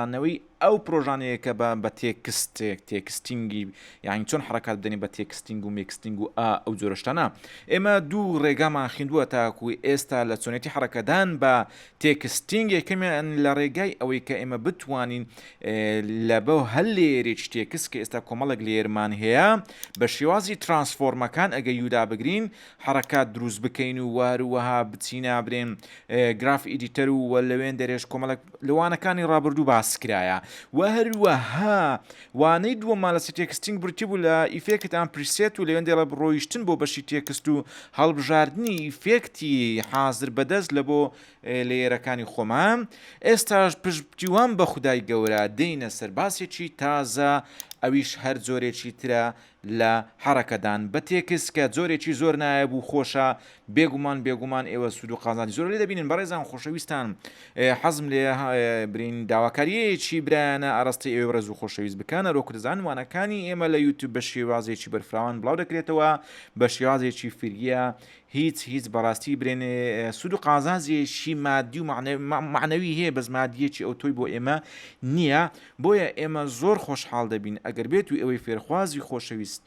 ڕازاندنەوەی ئەو پرۆژانەیە کە بە بە text ێک texting ی یانی چۆن حەڕەکات بدەین بە texting و مێکستینگ و ئا ئەو جۆرە شتانە. ئێمە دوو ڕێگامان خیندووە تاکو ئێستا لە چۆنێتی حەڕەکەدان بە texting، یەکەمیان لە ڕێگای ئەوەی کە ئێمە بتوانین لە بۆ هەر layer ێکی text کە ئێستا کۆمەڵێک layer مان هەیە بە شێوازی transform ەکان ئەگەر یودا بگرین حەڕەکات دروست بکەین و هەروەها بچینە برێن graph editor و وە لەوێن دەرێش کۆمەڵێک لە وانەکانی ڕابردوو باس کرایە و هەروەها وانەی دووەممان لەسەر texting بریتی بوو لە effect and preset و لەوێن دێڵە ڕۆیشتن بۆ بەشی text و هەڵبژاردنی effect ی حازر بەدەست لە بۆ layer ەکانی خۆمان. ئێستاش پشتیوان بە خودای گەورە دێینە سەر باسێکی تازە ئەویش هەر جۆرێکی ترە لە حەڕەکەدان بە text کە جۆرێکی زۆر نایاب و خۆشە بێگومان بێگومان ئێوە سوود و قازانجی زۆر لێ دەبینن. بەڕێزان خۆشەویستان حەزم لێ برین داواکاریەکی برایانە ئاراستەی ئێوەی بەڕێز و خۆشەویست بکەن. هەروەکو دەزانن وانەکانی ئێمە لە یوتیوب بە شێوازێکی بەرفراوان بڵاو دەکرێتەوە بە شێوازێکی free یە هیچ هیچ بەڕاستی برێن سوود و قازانجێکی مادی و مەعنەوی هەیە بەس مادیەکی ئەوتۆی بۆ ئێمە نییە بۆیە ئێمە زۆر خۆشحاڵ دەبین ئەگەر بێت و ئێوەی فێرخوازی خۆشەویست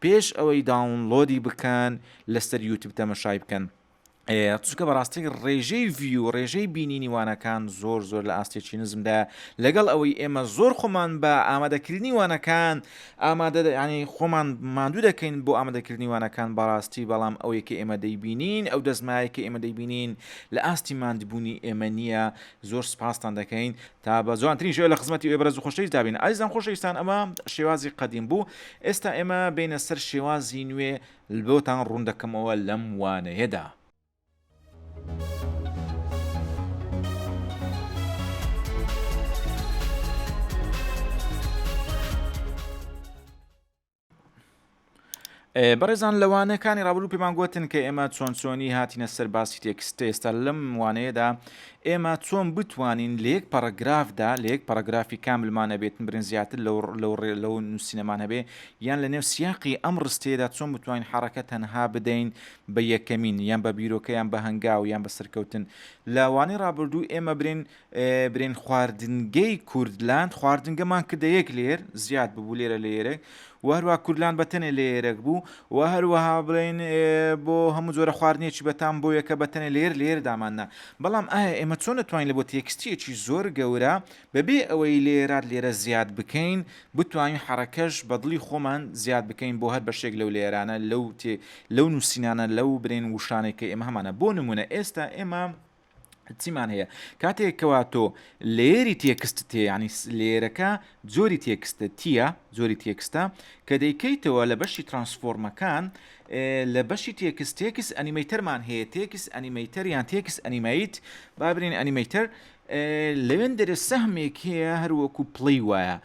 پێش ئەوەی download ی بکەن لەسەر یوتیوب تەمەشای بکەن چونکە بەڕاستی ڕێژەی view ڕێژەی بینینی وانەکان زۆر زۆر لە ئاستێکی نزمدا لەگەڵ ئەوەی ئێمە زۆر خۆمان بە ئامادەکردنی وانەکان ئامادە یانی خۆمان ماندوو دەکەین بۆ ئامادەکردنی وانەکان بەڕاستی بەڵام ئەوەی کە ئێمە دەیبینین ئەو دەستمایەی کە ئێمە دەیبینین لە ئاستی ماندبوونی ئێمە نییە زۆر سپاستان دەکەین تا بە جوانترین شێوە لە خزمەتی ئێوەی بەڕێز و خۆشەویست دابین ئازیزان خۆشەویستان ئەمە شێوازی قەدیم بوو ئێستا ئێمە بینە سەر شێوازی نوێ بۆتان ڕوون دەکەمەوە لەم وانەیەدا. بەڕێزان لە وانەکانی ڕابردوو پێمان گوتن کە ئێمە چۆن چۆنی هاتینە سەر باسی text ئێستا لەم وانەیەدا ئێمە چۆن بتوانین لە یەک پەڕەگرافدا لە یەک پەڕەگرافی کاملمان هەبێتن برین زیاتر لەو لەو لەو نووسینەمان هەبێ یان لە نێو سیاقی ئەم ڕستەیەدا چۆن بتوانین حەڕەکە تەنها بدەین بە یەکەمین یان بە بیرۆکە یان بە هەنگاو یان بە سەرکەوتن لە وانەی ڕابردوو ئێمە برێن برێن خواردنگەی کوردلاند خواردنگەمان کردە یەک layer زیاد ببوو لێرە layer ێک و هەروە کوردلاند بە تەنێ layer ێک بوو و هەروەها بڵێن بۆ هەموو جۆرە خواردنێکی بەتام بۆ یەکە بە تەنێ layer layer داماننا بەڵام ئایا ئێمە چۆن دەتوانین لە بۆ text ێکی زۆر گەورە بەبێ ئەوەی layer ات لێرە زیاد بکەین بتوانین حەڕەکەش بە دڵی خۆمان زیاد بکەین بۆ هەر بەشێک لەو layer انە لەو تێ لەو نووسینانە لەو برێن وشانەی کە ئێمە هەمانە بۆ نمونە ئێستا ئێمە چیمان هەیە کاتێک کەوا تۆ layer ی text تێ ینی layer ەکە جۆری text ە تیە جۆری text ە کە دەیکەیتەوە لە بەشی transform ەکان لە بەشی text text animator مان هەیە text animator یان text animate بابرین animator لەوێندەرێ سەهمێک هەیە هەر وەکو play وایە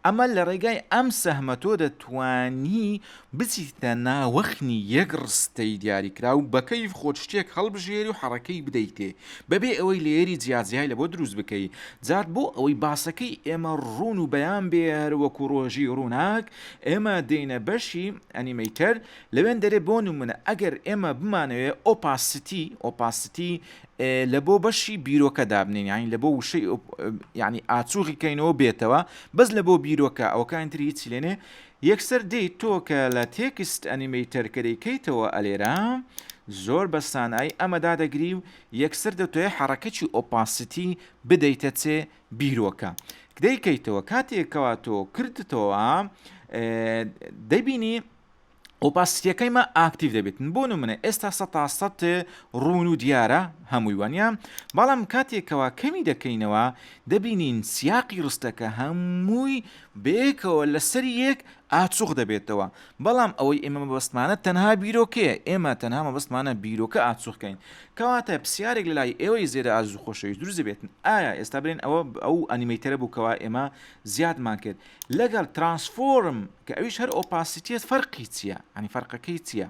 ئەمە لە ڕێگای ئەم سەهمە تۆ دەتوانی بچیتە ناوەخنی یەک ڕستەی دیاریکراو بە کەیف خۆت شتێک هەڵبژێری و حەڕەکەی بدەیتێ بەبێ ئەوەی layer ی جیاجیای لە بۆ دروست بکەی جار بۆ ئەوەی باسەکەی ئێمە ڕوون و بەیان بێ هەر وەکو ڕۆژی ڕووناک ئێمە دێینە بەشی animator لەوێندەرێ بۆ نمونە ئەگەر ئێمە بمانەوێ opacity opacity لە بۆ بەشی بیرۆکە دابنێین یانی لە بۆ وشەی یانی ئاچوغی کەینەوە بێتەوە بەس لە بۆ بیرۆکە ئەوەکانی تری هیچی لێنێ یەکسەر دێیت تۆ کە لە text animator کە دەیکەیتەوە ئەلێرە زۆر بە سانایی ئەمە دادەگری و یەکسەر دەتۆێ حەڕەکەکی opacity بدەیتە چێ بیرۆکە دەیکەیتەوە کاتێک کەوا تۆ کردتەوە دەبینی opacity ەکەیمە active دەبێتن بۆ نمونە ئێستا سەتا سەت ڕوون و دیارە هەمووی وانە بەڵام کاتێکەوە کەمی دەکەینەوە دەبینین سیاقی ڕستەکە هەمووی بەیەکەوە لەسەر یەک ئاچوخ دەبێتەوە بەڵام ئەوەی ئێمە مەبەستمانە تەنها بیرۆکەیە ئێمە تەنها مەبەستمانە بیرۆکە ئاچوخکەین کەواتە پرسیارێک لەلای ئێوەی زێدە ئازیز و خۆشەویست دروست دەبێتن ئایا ئێستا برێن ئەوە ئەو animator ە بوو کەوا ئێمە زیادمان کرد لەگەڵ transform کە ئەویش هەر opacity یە فەرقی چییە ئەنی فەرقەکەی چییە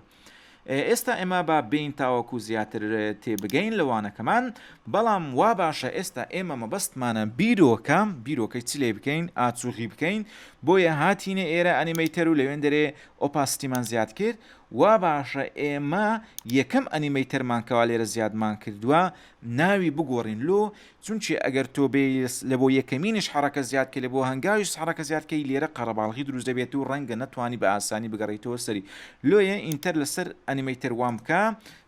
ئێستا ئێمە با بین تاوەکو زیاتر تێبگەین لە وانەکەمان بەڵام وا باشە ئێستا ئێمە مەبەستمانە بیرۆکە بیرۆکەی چ لێ بکەین ئاچوغی بکەین بۆیە هاتینە ئێرە animator و لەوێن دەرێ opacity مان زیاد کرد. وا باشە ئێمە یەکەم animator مان کەوا لێرە زیادمان کردووە ناوی بگۆڕین لۆ چونکی ئەگەر تۆ بێی لە بۆ یەکەمینیش حەڕەکە زیاد کەی لە بۆ هەنگاویش حەڕەکە زیاد کەی لێرە قەڕەباڵغی دروست دەبێت و ڕەنگە نەتوانی بە ئاسانی بگەڕێیتەوە سەری لۆیە enter لەسەر animator one بکە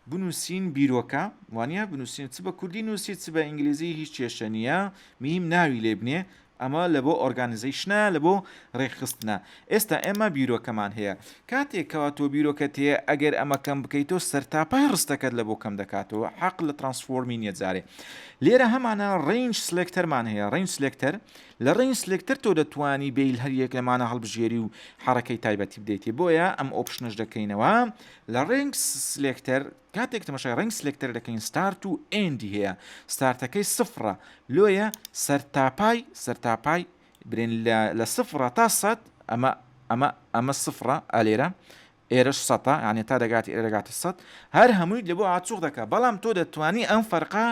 بنووسین بیرۆکە وانە بنووسین چ بە کوردی نووسی چ بە ئینگلیزی هیچ کێشە نییە میم ناوی لێ بنێ ئەمە لە بۆ organization ە لە بۆ ڕێکخستنە. ئێستا ئێمە بیرۆکەمان هەیە. کاتێک کەوا تۆ بیرۆکەت هەیە ئەگەر ئەمە کەم بکەیتەوە سەرتاپای ڕستەکەت لە بۆ کەم دەکاتەوە حەق لە transform ی نیە جارێ. لێرە هەمانە range selector مان هەیە range selector لە range selector تۆ دەتوانی بێیل هەر یەک لەمانە هەڵبژێری و حەڕەکەی تایبەتی بدەیتێ بۆیە ئەم option ەش دەکەینەوە لە range selector کاتێک تەماشای range selector دەکەین start و end ی هەیە start ەکەی سفڕە لۆیە سەرتاپای سەرتاپای برێن لە سفڕە تا سەد ئەمە ئەمە ئەمە سفڕە ئالێرە ئێرەش سەتە یانێ تا دەگات ئێرە دەگاتە سەد هەر هەمووی لە بۆ ئاچوق دەکا بەڵام تۆ دەتوانی ئەم فەرقە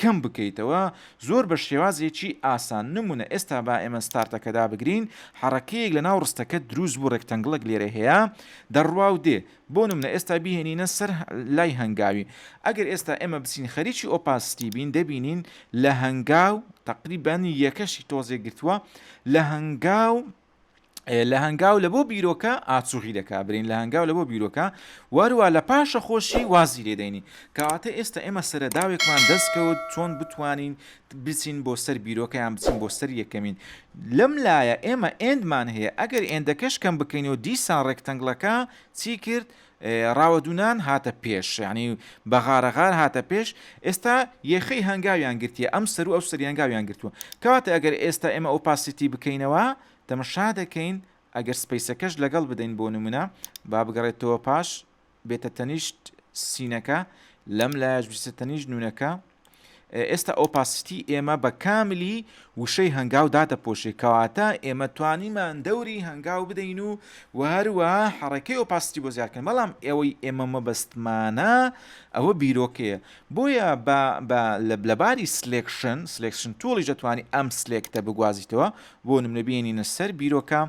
کەم بکەیتەوە زۆر بە شێوازێکی ئاسان نمونە ئێستا با ئێمە start ەکە دابگرین حەڕەکەیەک لە ناو ڕستەکە دروست بوو rectangle ێک لێرە هەیە دەڕوا و دێ بۆ نمونە ئێستا بیهێنینە سەر لای هەنگاوی ئەگەر ئێستا ئێمە بچین خەریکی opacity بین دەبینین لە هەنگاو تەقریبەن یەکەشی تۆزێک گرتووە لە هەنگاو لە هەنگاو لە بۆ بیرۆکە ئاچوغی دەکا برین لە هەنگاو لە بۆ بیرۆکە وەروە لە پاشە خۆشی وازی لێدەینی کەواتە ئێستا ئێمە سەرەداوێکمان دەستکەوت چۆن بتوانین بچین بۆ سەر بیرۆکە یان بچین بۆ سەر یەکەمین لەم لایە ئێمە end مان هەیە ئەگەر end ەکەش کەم بکەینەوە دیسان rectangle ەکە چی کرد ڕاوەدونان هاتە پێش یعنی بە غارەغار هاتە پێش ئێستا یەخەی هەنگاویان گرتیە ئەم سەر و ئەو سەری هەنگاویان گرتووە کەواتە ئەگەر ئێستا ئێمە opacity بکەینەوە تەمەشا دەکەین ئەگەر space ەکەش لەگەڵ بدەین بۆ نمونە با بگەڕێتەوە پاش بێتە تەنیشت سینەکە لەم لایەش بچێتە تەنیشت نونەکە ئێستا opacity ئێمە بە کاملی وشەی هەنگاو دادەپۆشێ کەواتە ئێمە توانیمان دەوری هەنگاو بدەین و و هەروەها حەڕەکەی opacity بۆ زیاد کەین بەڵام ئەوەی ئێمە مەبەستمانە ئەوە بیرۆکەیە بۆیە بە بە لەباری selection selection tool یش دەتوانی ئەم select ە بگوازیتەوە بۆ نمونە بێنینە سەر بیرۆکە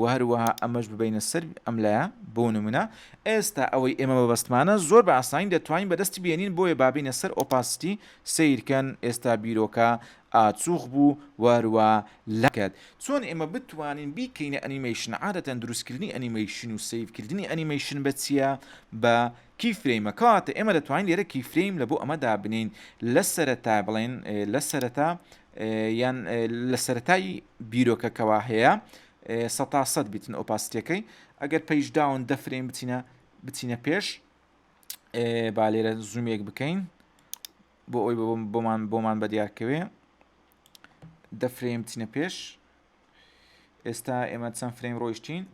و هەروەها ئەمەش ببەینە سەر ئەم لایە بۆ نمونە ئێستا ئەوەی ئێمە مەبەستمانە زۆر بە ئاسانی دەتوانین بەدەستی بێنین بۆیە با بێینە سەر opacity سەیرکەن ئێستا بیرۆکە ئاچوخ بوو و هەروەها لاکەت چۆن ئێمە بتوانین بیکەینە ئەنیمەیشن عادەتەن دروستکردنی ئەنیمەیشن و save کردنی ئەنیمەیشن بە چییە بە key frame ە کەواتە ئێمە دەتوانین لێرە key frame لە بۆ ئەمە دابنێین لە سەرەتا بڵێن لە سەرەتا یان لە سەرەتای بیرۆکەکەوە هەیە سەتا سەد بیتن opacity ەکەی ئەگەر page down دە frame بچینە بچینە پێش با لێرە zoom ێک بکەین بۆ ئەوی بۆمان بۆمان بەدیارکەوێ دە frame بچینە پێش ئێستا ئێمە چەند frame ڕۆیشتین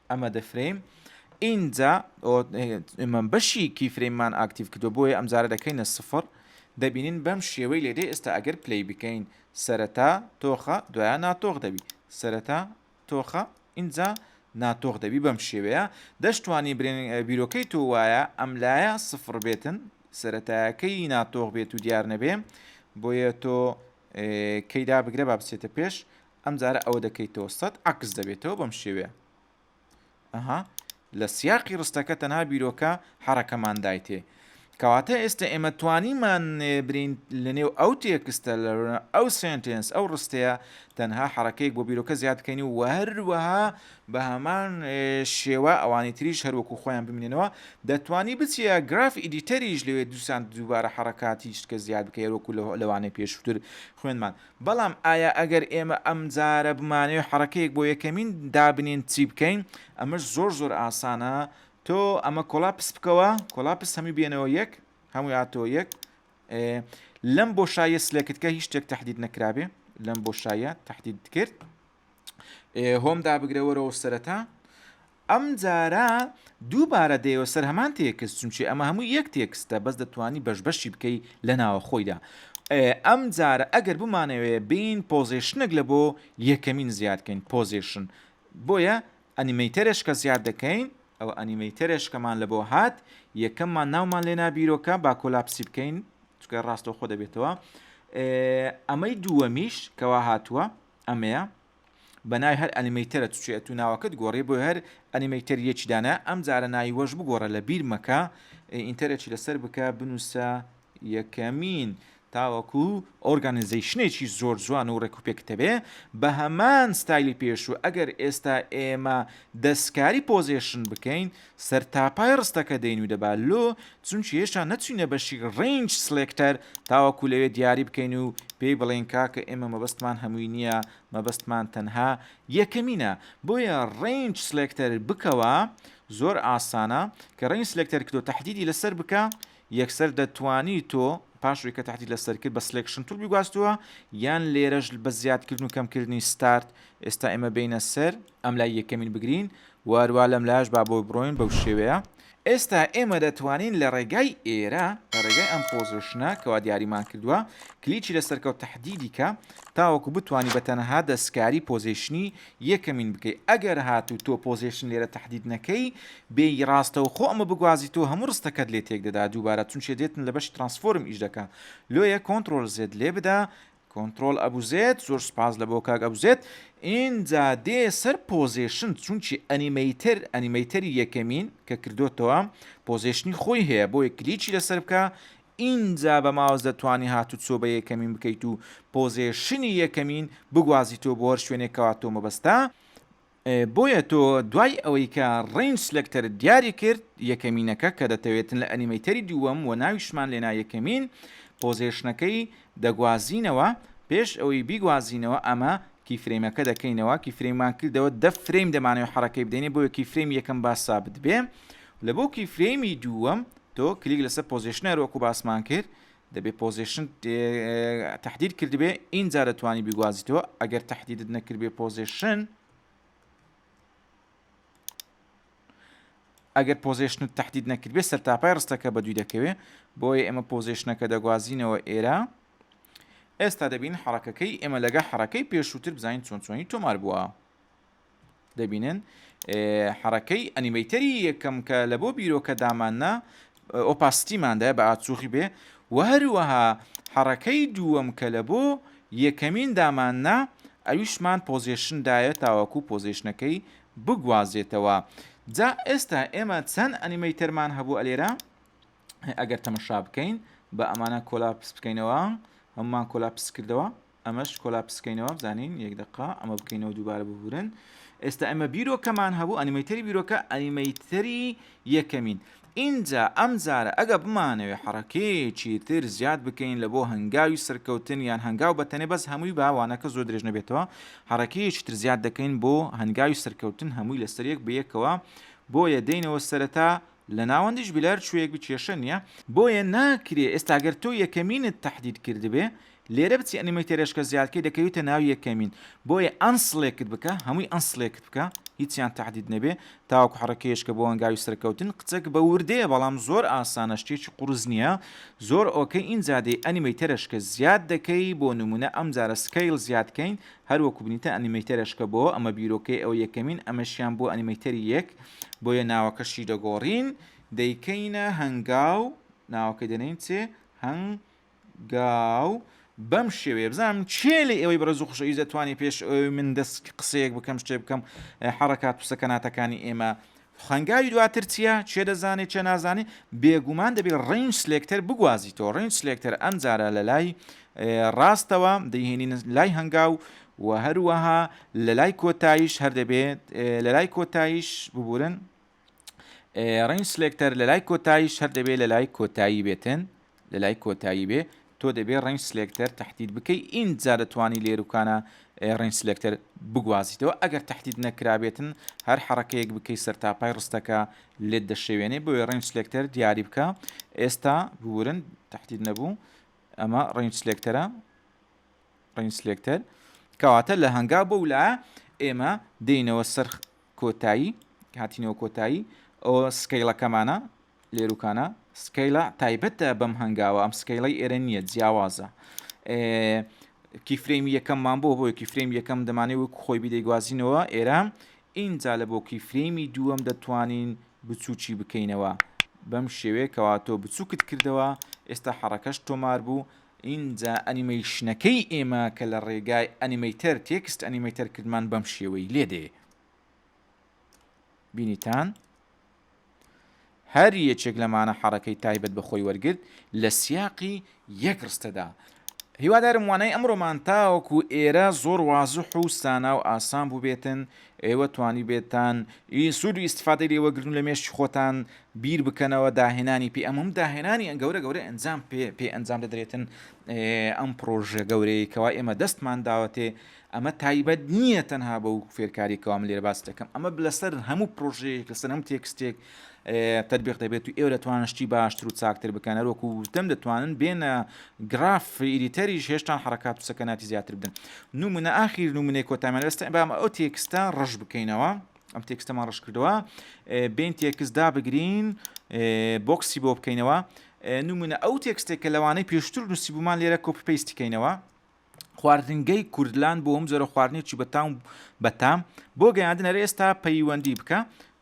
ئەمە دە frame ئینجا ئێمە بەشی key frame مان active کردو بۆیە ئەم جارە دەکەینە سفر دەبینین بەم شێوەی لێدێ ئێستا ئەگەر play بکەین سەرەتا تۆخە دوایە ناتۆخ دەبی سەرەتا تۆخە ئینجا ناتۆخ دەبی بەم شێوەیە دەشتوانی برێن بیرۆکەی تۆ وایە ئەم لایە سفر بێتن سەرەتایەکەی ناتۆخ بێت و دیار نەبێ بۆیە تۆ کەی دابگرە با بچێتە پێش ئەم جارە ئەوە دەکەیتەوە سەد عەکس دەبێتەوە بەم شێوەیە ئەها لە سیاقی ڕستەکە تەنها بیرۆکە حەڕەکەمان دایتێ کەواتە ئێستا ئێمە توانیمان برین لەنێو ئەو text ە لە ئەو sentence ئەو ڕستەیە تەنها حەڕەکەیەک بۆ بیرۆکە زیاد بکەین و هەروەها بە هەمان شێوە ئەوانی تریش هەروەکو خۆیان بمێنەوە دەتوانی بچیە graph editor یش لەوێ دووسان دووبارە حەڕەکاتی شتکە زیاد بکەی هەروەکو لەوانەی پێشووتر خوێندمان بەڵام ئایا ئەگەر ئێمە ئەمجارە بمانەوێ حەڕەکەیەک بۆ یەکەمین دابنێین چی بکەین؟ ئەمەش زۆر زۆر ئاسانە تۆ ئەمە collapse بکەوە collapse هەمووی بێنەوە یەک هەمووی هاتەوە یەک لەم بۆشاییە select کە هیچ شتێک تهدید نەکرابێ لەم بۆشاییە تهدید کرد home دابگرە وەرەوە سەرەتا ئەم جارە دووبارە دێیەوە سەر هەمان text چونکی ئەمە هەمووی یەک text ە بەس دەتوانی بەش بەشی بکەی لە ناوە خۆیدا ئەم جارە ئەگەر بمانەوێ بین position ێک لە بۆ یەکەمین زیاد کەین position بۆیە animator ێشکە زیاد دەکەین ئەوە animator ێشکەمان لە بۆ هات یەکەممان ناومان لێنا بیرۆکە با collapse ی بکەین چکە ڕاستەوخۆ دەبێتەوە ئەمەی دووەمیش کەوا هاتووە ئەمەیە. بە ناوی هەر animator ە چوچێ ئەتوو ناوەکەت گۆڕی بۆیە هەر animator یەکی دانا ئەم جارە ناوی وەش بگۆڕە لە بیر مەکە enter ێکی لەسەر بکە بنووسە یەکەمین تاوەکو organization ێکی زۆر جوان و ڕێکوپێکت هەبێ بە هەمان ستایلی پێشوو ئەگەر ئێستا ئێمە دەستکاری position بکەین سەرتاپای ڕستەکە دێین و دەبا لۆ چونکی هێشتا نەچوینە بەشی range selector تاوەکو لەوێ دیاری بکەین و پێی بڵێین کاکە ئێمە مەبەستمان هەمووی نییە مەبەستمان تەنها یەکەمینە بۆیە range selector بکەوە زۆر ئاسانە کە range selector کردو تەحدیدی لەسەر بکە یەکسەر دەتوانی تۆ پاش ئەوەی کە تەحدید لەسەر کرد بە selection tool بیگواستووە یان لێرەش بە زیادکردن و کەمکردنی ستارت ئێستا ئێمە بینە سەر ئەم لای یەکەمین بگرین واروا لەم لاش با بۆی بڕۆین بەو شێوەیە. ئێستا ئێمە دەتوانین لە ڕێگای ئێرە لە ڕێگای ئەم position ە کەوا دیاریمان کردووە کلیکی لەسەر کە و تەحدیدی کە تاوەکو بتوانی بە تەنها دەستکاری position ی یەکەمین بکەی ئەگەر هاتوو تۆ position لێرە تەحدید نەکەی بێی ڕاستەوخۆ ئەمە بگوازیتەوە هەموو ڕستەکەت لێ تێک دەدا دووبارە چونکێ دێتن لە بەشی transform ئیش دەکا لۆیە control Z لێ بدە کۆنترۆل ئەبوزێت زۆر سوپاس لە بۆ کاک ئەبوزێت ئینجا دێ سەر position چونکی animator animator ی یەکەمین کە کردۆتەوە position ی خۆی هەیە بۆیە کلیکی لەسەر بکە ئینجا بە ماوس دەتوانی هاتوچۆ بە یەکەمین بکەیت و position ی یەکەمین بگوازیتەوە بۆ هەر شوێنێک کەوا تۆ مەبەستە. بۆیە تۆ دوای ئەوەی کە range selector ت دیاری کرد یەکەمینەکە کە دەتەوێتن لە animator ی دووەم وە ناویشمان لێنا یەکەمین position ەکەی دەگوازینەوە پێش ئەوەی بیگوازینەوە ئەمە key frame ەکە دەکەینەوە key frame مان کردەوە دە frame دەمانەوێت حەڕەکەی بدەینێ بۆیە key frame ی یەکەم با سابت بێ لە بۆ key frame ی دووەم تۆ کلیک لەسەر position ە وەکو باسمان کرد دەبێ position تەحدید کردبێ ئینجا دەتوانی بیگوازیتەوە ئەگەر تەحدیدت نەکردبێ position ئەگەر position ت تەحدید نەکردبێ سەرتاپای ڕستەکە بەدووی دەکەوێ بۆیە ئێمە position ەکە دەگوازینەوە ئێرە ئێستا دەبین حڕەکەکەی ئێمە لەگە حڕەکەی پێشووتر بزانین چۆن چۆنی تۆمار بووە. دەبینن حەڕەکەی animator ی یەکەم کە لە بۆ بیرۆکە داماننا opacity ماندا بە ئاچوخی بێ و هەروەها حەڕەکەی دووەم کە لە بۆ یەکەمین داماننا ئەویشمان position دایە تاوەکو position ەکەی بگوازێتەوە جا ئێستا ئێمە چەند animator مان هەبوو ئەلێرە ئەگەر تەمەشا بکەین بە ئەمانە collapse بکەینەوە هەمومان collapse کردەوە ئەمەش collapse کەینەوە بزانین یەک دقە ئەمە بکەینەوە دووبارە ببورن ئێستا ئەمە بیرۆکەمان هەبوو animator ی بیرۆکە animator ی یەکەمین ئینجا ئەم جارە ئەگە بمانەوێ حەڕەکەیەکی تر زیاد بکەین لە بۆ هەنگاوی سەرکەوتن یان هەنگاو بە تەنێ بەس هەمووی با وانەکە زۆر درێژ نەبێتەوە حەڕەکەیەکی تر زیاد دەکەین بۆ هەنگاوی سەرکەوتن هەمووی لەسەر یەک بەیەکەوە بۆیە دێینەوە سەرەتا لە ناوەندیش بی لە هەر کوێیەک بی کێشە نیە. بۆیە ناکرێ ئێستا گەر تۆ یەکەمینت تەحدید کردبێ لێرە بچی animator ەشکە زیاد کەی دەکەویتە ناو یەکەمین بۆیە unselect بکە هەمووی unselect بکە هیچیان تەحدید نەبێ تاوەکو حەڕەکەیەشکە بۆ هەنگاوی سەرکەوتن قچەک بە وردەیە بەڵام زۆر ئاسانە شتێکی قورس نییە زۆر okay ئینجا دێی animator ەشکە زیاد دەکەی بۆ نمونە ئەمجارە scale زیاد کەین هەر وەکو بنیتە animator ەشکە بۆ ئەمە بیرۆکەی ئەو یەکەمین ئەمەشیان بۆ animator ی یەک بۆیە ناوەکەشی دەگۆڕین دەیکەینە هەنگاو ناوەکەی دەنێین چێ هەنگاو بەم شێوەیە بزانم کێ لە ئێوەی بەڕێز و خۆشەویست دەتوانێت پێش ئەوەی من دەست قسەیەک بکەم شتێک بکەم حەڕەکات و سەکەناتەکانی ئێمە هەنگاوی دواتر چییە؟ کێ دەزانێت کێ نازانێت؟ بێگومان دەبێت range selector بگوازیتەوە range selector ئەمجارە لە لای ڕاستەوە دەیهێنین لای هەنگاو و هەروەها لە لای کۆتاییش هەر دەبێت لە لای کۆتاییش ببورن range selector لە لای کۆتاییش هەر دەبێت لە لای کۆتایی بێتن لە لای کۆتایی بێ تۆ دەبێ range selector تەحدید بکەی ئینجا دەتوانی لێروکانە range selector بگوازیتەوە ئەگەر تەحدید نەکرابێتن هەر حەڕەکەیەک بکەی سەرتاپای ڕستەکە لێت دەشێوێنێ بۆیە range selector دیاری بکە ئێستا بورن تەحدید نەبوو ئەمە range selector ە range selector کەواتە لە هەنگاو بەو لا ئێمە دێینەوە سەر کۆتایی هاتینەوە کۆتایی ئەو scale ەکەمانە لێروکانە scale ە تایبەتە بەم هەنگاوە ئەم scale ەی ئێرە نییە جیاوازە key frame ی یەکەممان بۆ بۆی key frame یەکەم دەمانێت وەک خۆی بی دەیگوازینەوە ئێرە ئینجا لە بۆ key frame ی دووەم دەتوانین بچووکی بکەینەوە بەم شێوەیە کەوا تۆ بچووکت کردەوە ئێستا حەڕەکەش تۆمار بوو. ئینجا ئەنیمەیشنەکەی ئێمە کە لە ڕێگای animator text animator کردمان بەم شێوەی لێ دێ. بینیتان؟ هەر یەکێک لەمانە حەڕەکەی تایبەت بە خۆی وەرگرت لە سیاقی یەک ڕستەدا. هیوادارم وانەی ئەمڕۆمان تاوەکو ئێرە زۆر وازح و سانا و ئاسان بووبێتن، ئێوە توانیبێتتان سوود و ئیستفادەی لێ وەرگرن و لە مێشکی خۆتان بیر بکەنەوە داهێنانی پێ ئەم هەموو داهێنانی گەورە گەورە ئەنجام پێ پێ ئەنجام دەدرێتن ئەم پڕۆژە گەورەیە کەوا ئێمە دەستمان داوەتێ ئەمە تایبەت نییە تەنها بەو فێرکاری کەوا من لێرە باس دەکەم ئەمە لەسەر هەموو پرۆژەیەک لەسەر هەموو text ێک تەتبیق دەبێت و ئێوە دەتوانن شتی باشتر و چاکتر بکەن هەروەکو وتم دەتوانن بێنە graph editor یش هێشتان حرەکات و سەکەناتی زیاتر بدەن نمونە ئاخیر نمونەی کۆتایمان ئێستا بام ئەو text ە ڕەش بکەینەوە ئەم text ەمان ڕەش کردەوە بین text دابگرین box ی بۆ بکەینەوە نمونە ئەو text ێک کە لەوانەی پێشتر نووسیبوومان لێرە copy paste ی کەینەوە خواردنگەی کوردلاند بۆ هەموو جۆرە خواردنێکی بەتام بەتام بۆ گەیاندن هەر ئێستا پەیوەندی بکە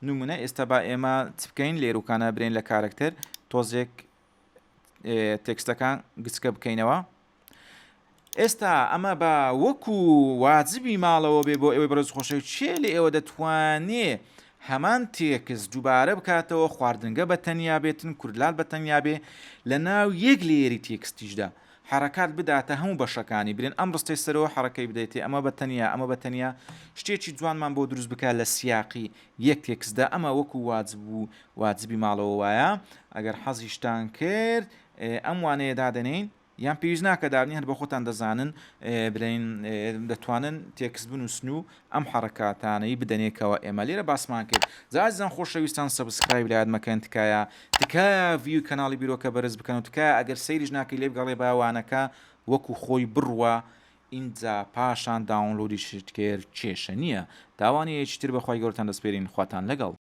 نمونە ئێستا با ئێمە چ بکەین لێروکانە برێن لە character تۆزێک text ەکان گچکە بکەینەوە ئێستا ئەمە بە وەکو واجبی ماڵەوە بێ بۆ ئێوەی بەڕێز خۆشەوی چێ لە ئێوە دەتوانێ هەمان تێکس دووبارە بکاتەوە خواردنگە بە تەنیا بێتن کوردلات بە تەنیا بێ لە ناو یەک layer ی text یشدا حەڕەکات بداتە هەموو بەشەکانی برێن ئەم ڕستەی سەرەوە حەڕەکەی بدەیتێ ئەمە بە تەنیا ئەمە بە تەنیا شتێکی جوانمان بۆ دروست بکا لە سیاقی یەک تێکستدا ئەمە وەکو واجب و واجبی ماڵەوە وایە ئەگەر حەزیشتان کرد ئەم وانەیە دادەنێین یان پێویست ناکە دابنی هەر بە خۆتان دەزانن برێن دەتوانن تێکست بنووسن و ئەم حەڕەکاتانەی بدەنێ کەوا ئێمە لێرە باسمان کرد جا ئازیزان خۆشەویستان subscribe لەیاد مەکەن تکایە تکایە view ی کەناڵی بیرۆکە بەرز بکەن و تکایە ئەگەر سەیریش ناکەی لێ بگەڕێ با وانەکە وەکو خۆی بڕوا ئینجا پاشان download یشت کرد کێشە نییە تاوانەیەکی تر بەخوای گەورەتان دەسپێرین خواتان لەگەڵ.